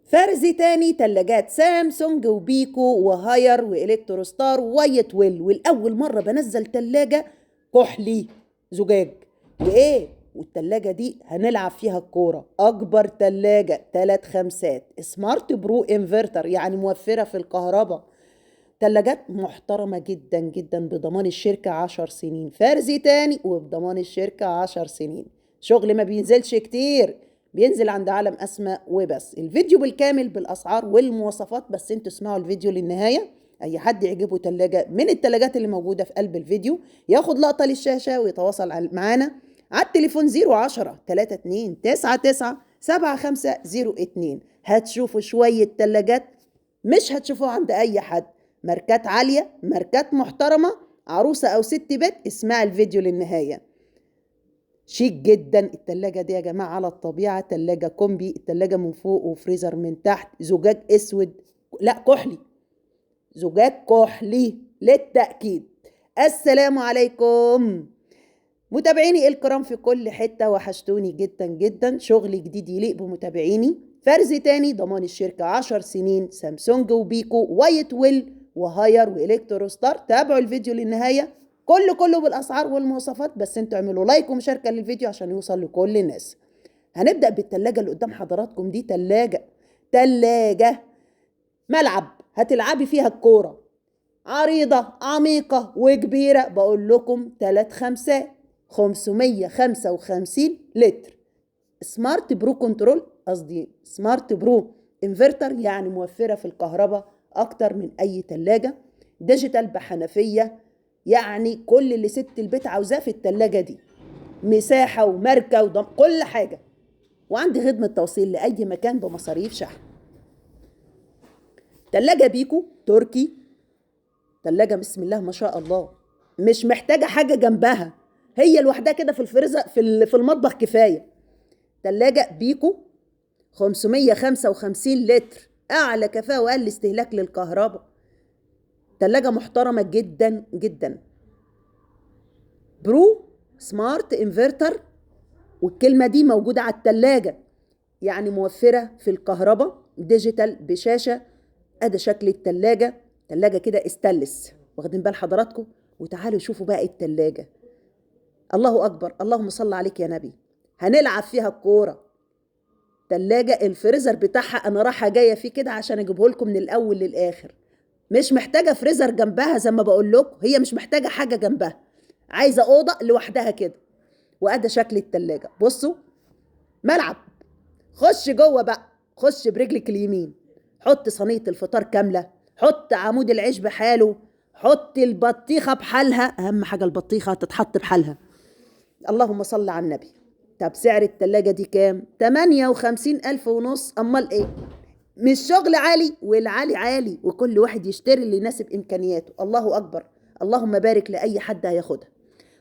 فرز تاني تلاجات سامسونج وبيكو وهاير والكتروستار وايت ويل. والاول مرة بنزل تلاجة كحلي زجاج، وايه والتلاجة دي هنلعب فيها الكورة. اكبر تلاجة 3 خمسات smart pro inverter، يعني موفرة في الكهرباء. تلاجات محترمة جدا جدا بضمان الشركة 10 سنين. فرز تاني وبضمان الشركة 10 سنين. شغل ما بينزلش كتير، بينزل عند عالم أسماء وبس. الفيديو بالكامل بالأسعار والمواصفات، بس انتوا اسمعوا الفيديو للنهاية. أي حد يعجبه تلاجة من التلاجات اللي موجودة في قلب الفيديو ياخد لقطة للشاشة ويتواصل معانا على التليفون 010 32 99 7502. هتشوفوا شوية تلاجات مش هتشوفوها عند أي حد، ماركات عالية، ماركات محترمة، عروسة أو ست بيت. اسمعي الفيديو للنهاية. شيك جدا التلاجة دي يا جماعة، على الطبيعة. تلاجة كومبي، التلاجة من فوق وفريزر من تحت، زجاج اسود، لا كحلي، زجاج كحلي للتأكيد. السلام عليكم متابعيني الكرام في كل حتة، وحشتوني جدا جدا. شغل جديد يليق بمتابعيني. فرز تاني ضمان الشركة 10 سنين، سامسونج وبيكو وايت ويل وهاير والكتروستار. تابعوا الفيديو للنهاية، كله بالأسعار والمواصفات، بس انتوا اعملوا like ومشاركة للفيديو عشان يوصل لكل الناس. هنبدأ بالتلاجة اللي قدام حضراتكم دي. تلاجة ملعب هتلعبي فيها الكورة، عريضة عميقة وكبيرة. بقول لكم 3 خمسات 555 لتر، smart pro control، قصدي smart pro inverter، يعني موفرة في الكهرباء أكتر من أي تلاجة. digital بحنفية، يعني كل اللي ست البيت عاوزاه في التلاجة دي، مساحة وماركة وضم كل حاجة. وعندي خدمة توصيل لأي مكان بمصاريف شحن. تلاجة بيكو تركي، تلاجة بسم الله ما شاء الله، مش محتاجة حاجة جنبها، هي لوحدها كده في الفريزر في المطبخ كفاية. تلاجة بيكو 555 لتر، أعلى كفاءة وأقل استهلاك للكهرباء. تلاجة محترمة جدا جدا، pro smart inverter، والكلمة دي موجودة على التلاجة، يعني موفرة في الكهرباء. digital بشاشة. ادي شكل التلاجة، تلاجة كده استانلس، واخدين بال حضراتكم. وتعالوا شوفوا بقى التلاجة، الله أكبر، اللهم صل عليك يا نبي. هنلعب فيها الكورة. تلاجة الفريزر بتاعها أنا رايحة جاية فيه كده عشان أجيبه لكم من الأول للآخر. مش محتاجة فريزر جنبها، زي ما بقول لكم هي مش محتاجة حاجة جنبها، عايزة أوضة لوحدها كده. وأدي شكل التلاجة، بصوا ملعب. خش جوه بقى، خش برجلك اليمين، حط صينية الفطار كاملة، حط عمود العيش بحاله، حط البطيخة بحالها، أهم حاجة البطيخة تتحط بحالها. اللهم صل على النبي. طب سعر التلاجة دي كام؟ 58,500. أمال إيه؟ مش شغل عالي، والعالي عالي، وكل واحد يشتري اللي يناسب إمكانياته. الله أكبر، اللهم بارك لأي حد هياخدها.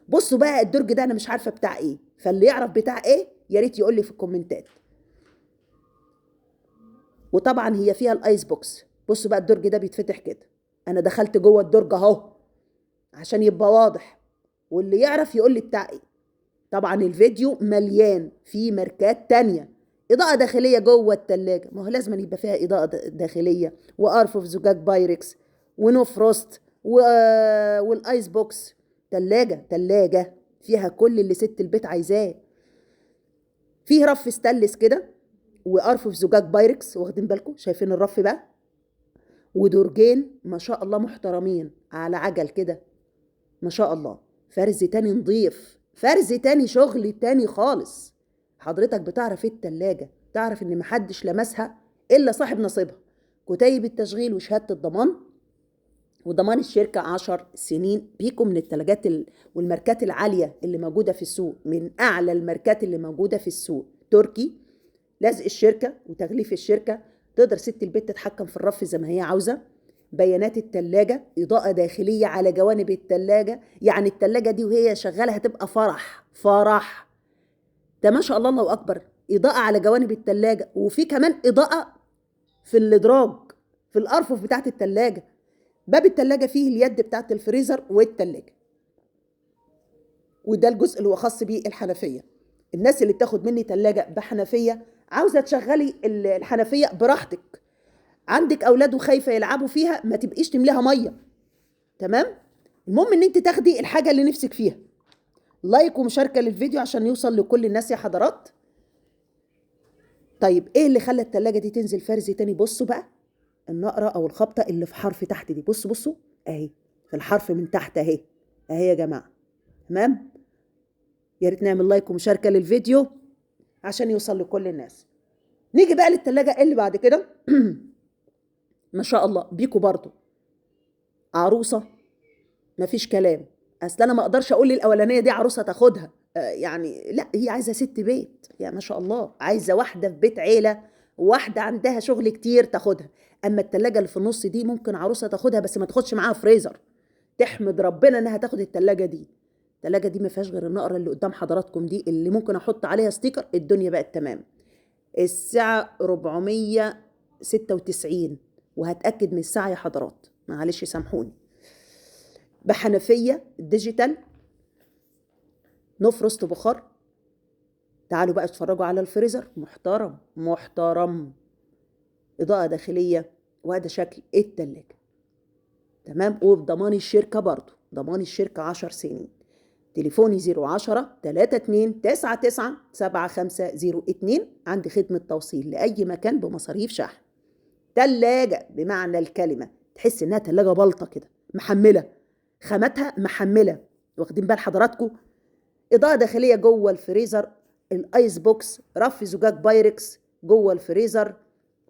بصوا بقى الدرج ده أنا مش عارفة بتاع إيه، فاللي يعرف بتاع إيه يا ريت يقول لي في الكومنتات. وطبعا هي فيها ال ice box. بصوا بقى الدرج ده بيتفتح كده، أنا دخلت جوه الدرج أهو عشان يبقى واضح، واللي يعرف يقول لي بتاع إيه. طبعا الفيديو مليان في ماركات تانية. إضاءة داخلية جوه التلاجة، ما هو لازم يبقى فيها إضاءة داخلية، وأرفف زجاج بايركس، و no frost، وال ice box. تلاجة فيها كل اللي ست البيت عايزاه. فيه رف ستانلس كده، وأرفف زجاج بايركس، واخدين بالكم شايفين الرف بقى، ودرجين ما شاء الله محترمين على عجل كده ما شاء الله. فرز تاني نضيف، فرز تاني، شغل تاني خالص. حضرتك بتعرف ايه التلاجة، تعرف ان محدش لمسها الا صاحب نصيبها. كتيب التشغيل وشهادة الضمان، وضمان الشركة 10 سنين. بيكو من التلاجات والماركات العالية اللي موجودة في السوق، من اعلى الماركات اللي موجودة في السوق. تركي، لزق الشركة وتغليف الشركة، تقدر ست البيت تتحكم في الرف زي ما هي عاوزة. بيانات التلاجة، إضاءة داخلية على جوانب التلاجة، يعني التلاجة دي وهي شغالة هتبقى فرح فرح. ده ما شاء الله، الله أكبر. إضاءة على جوانب التلاجة، وفي كمان إضاءة في الإدراج في الأرفف بتاعت التلاجة. باب التلاجة فيه اليد بتاعت الفريزر والتلاجة، وده الجزء اللي هو خاص بيه الحنفية. الناس اللي بتاخد مني تلاجة بحنفية عاوزه تشغلي الحنفية براحتك. عندك اولاد وخايفة يلعبوا فيها، ما تبقيش تمليها مية. تمام؟ المهم ان انت تاخدي الحاجة اللي نفسك فيها. like ومشاركة للفيديو عشان يوصل لكل الناس يا حضرات. طيب ايه اللي خلى التلاجة دي تنزل فرز تاني؟ بصوا بقى النقره او الخبطه اللي في حرف تحت دي، بصوا بصوا اهي في الحرف من تحت اهي اهي يا جماعة. تمام؟ يا ريت نعمل like ومشاركة للفيديو عشان يوصل لكل الناس. نيجي بقى للتلاجة اللي بعد كده. ما شاء الله بيكو برضو عروسه، مفيش كلام. اصل انا ما اقدرش اقول للاولانيه دي عروسه تاخدها، يعني لا، هي عايزه ست بيت، يا ما شاء الله، عايزه واحدة في بيت عيله، واحدة عندها شغل كتير تاخدها. اما التلاجة اللي في النص دي ممكن عروسه تاخدها، بس ما تاخدش معاها فريزر. تحمد ربنا انها تاخد التلاجة دي. التلاجة دي ما فيهاش غير النقره اللي قدام حضراتكم دي، اللي ممكن احط عليها sticker، الدنيا بقت تمام. الساعة 496، وهتاكد من الساعة يا حضرات، معلش سامحوني. بحنفيه digital، no frost بخار. تعالوا بقى اتفرجوا على الفريزر، محترم محترم، اضاءه داخلية، وهذا شكل التلاجة. تمام؟ وبضمان الشركة برضو، ضمان الشركة 10 سنين. تليفوني 010 32 99 7502. عندي خدمة توصيل لاي مكان بمصاريف شحن. تلاجة بمعنى الكلمة، تحس انها تلاجة بلطه كده، محمله، خامتها محمله، واخدين بال حضراتكم. اضاءه داخلية جوه الفريزر، ال ice box، رف زجاج بايركس جوه الفريزر.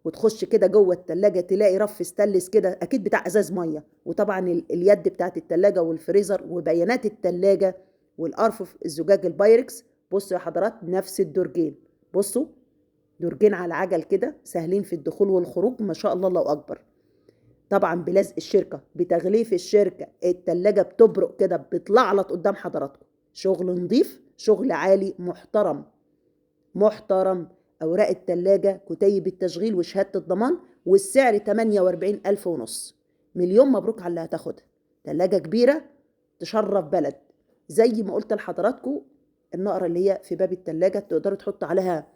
وتخش كده جوه التلاجة تلاقي رف ستانلس كده، اكيد بتاع ازاز مية. وطبعا اليد بتاعت التلاجة والفريزر وبيانات التلاجة والارفف الزجاج البايركس. بصوا يا حضرات نفس الدرجين، بصوا درجين على عجل كده، سهلين في الدخول والخروج، ما شاء الله الله اكبر. طبعا بلزق الشركة، بتغليف الشركة، التلاجة بتبرق كده، بتلعلط قدام حضراتكم. شغل نظيف، شغل عالي، محترم محترم. اوراق التلاجة، كتيب التشغيل وشهادة الضمان، والسعر 48,500 ونص. مليون مبروك على اللي هتاخدها. تلاجة كبيرة تشرف بلد. زي ما قلت لحضراتكم النقرة اللي هي في باب التلاجة تقدروا تحطوا عليها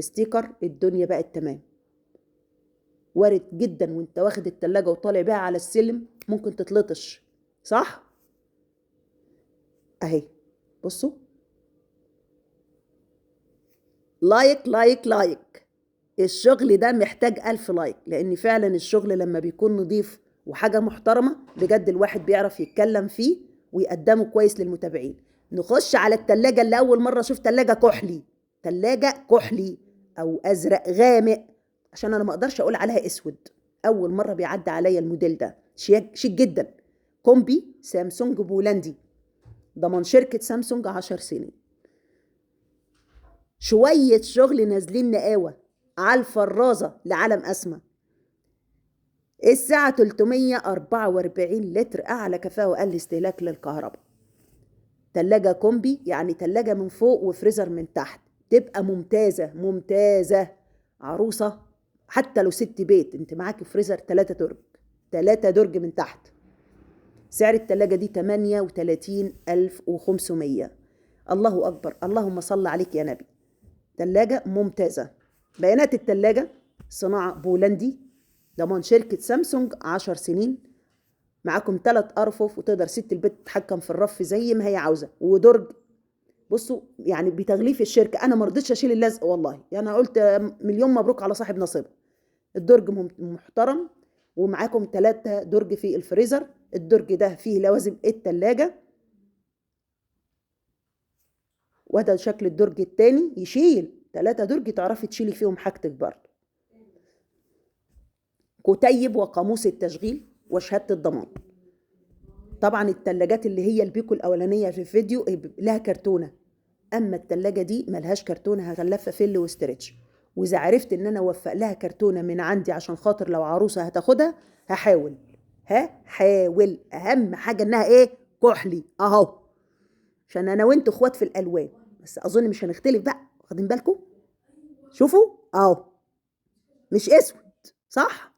sticker، الدنيا بقت تمام. وارد جدا وانت واخد التلاجة وطالع بيها على السلم ممكن تتلطش، صح؟ اهي بصوا، like like like. الشغل ده محتاج 1000 like، لان فعلا الشغل لما بيكون نظيف وحاجة محترمة بجد الواحد بيعرف يتكلم فيه ويقدمه كويس للمتابعين. نخش على التلاجة اللي أول مرة أشوف تلاجة كحلي، تلاجة كحلي أو أزرق غامق، عشان أنا ما أقدرش أقول عليها أسود. أول مرة بيعدي عليا الموديل ده، شيك شيك جدا. combi سامسونج بولندي، ضمان شركة سامسونج 10 سنين. شوية شغل نازلين نقاوة على الفرازة لعالم أسمى. الساعة 344 لتر، أعلى كفاءة وأقل استهلاك للكهرباء. تلاجة combi، يعني تلاجة من فوق وفريزر من تحت، تبقى ممتازة ممتازة. عروسة حتى لو ست بيت، انت معاكي فريزر 3 درج، 3 درج من تحت. سعر التلاجة دي 38,500. الله أكبر، اللهم صل عليك يا نبي. تلاجة ممتازة. بيانات التلاجة صناعة بولندي، ضمان شركة سامسونج 10 سنين. معاكم 3 أرفف، وتقدر ست البيت تتحكم في الرف زي ما هي عاوزة، ودرج. بصوا يعني بتغليف الشركة، أنا ما رضيتش أشيل اللزق والله، يعني أنا قلت مليون مبروك على صاحب نصيبه. الدرج محترم، ومعاكم 3 درج في الفريزر. الدرج ده فيه لوازم التلاجة، وده شكل الدرج التاني، يشيل 3 درج تعرفي تشيلي فيهم حاجتك برضه. كتيب وقاموس التشغيل وشهادة الضمان. طبعا التلاجات اللي هي البيكو الأولانية في الفيديو لها كرتونة، أما التلاجة دي ملهاش كرتونة، هغلفها فل و stretch. وإذا عرفت إن أنا أوفق لها كرتونة من عندي عشان خاطر لو عروسة هتاخدها هحاول، هحاول. أهم حاجة إنها إيه؟ كحلي أهو، عشان أنا وأنتوا إخوات في الألوان، بس أظن مش هنختلف بقى، واخدين بالكم؟ شوفوا أهو، مش أسود صح؟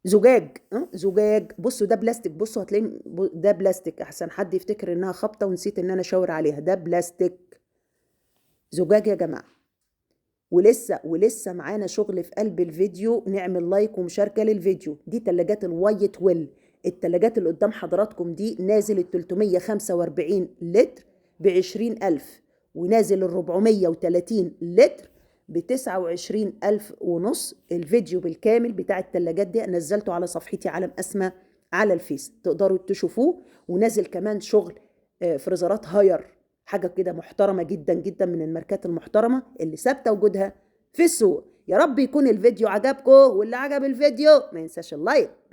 زجاج، زجاج. بصوا ده بلاستيك، بصوا هتلاقي ده بلاستيك، احسن حد يفتكر انها خبطه ونسيت ان انا اشاور عليها، ده بلاستيك. زجاج يا جماعة. ولسه معانا شغل في قلب الفيديو، نعمل like ومشاركة للفيديو. دي تلاجات الوايت ويل، التلاجات اللي قدام حضراتكم دي نازل ال 345 لتر ب 20000، ونازل ال 430 لتر ب 29500 ونص. الفيديو بالكامل بتاع التلاجات دي نزلته على صفحتي عالم أسمى على الفيس، تقدروا تشوفوه. ونازل كمان شغل فريزرات هاير، حاجة كده محترمة جدا جدا من الماركات المحترمة اللي ثابتة وجودها في السوق. يا رب يكون الفيديو عجبكم، واللي عجب الفيديو ما ينساش ال like.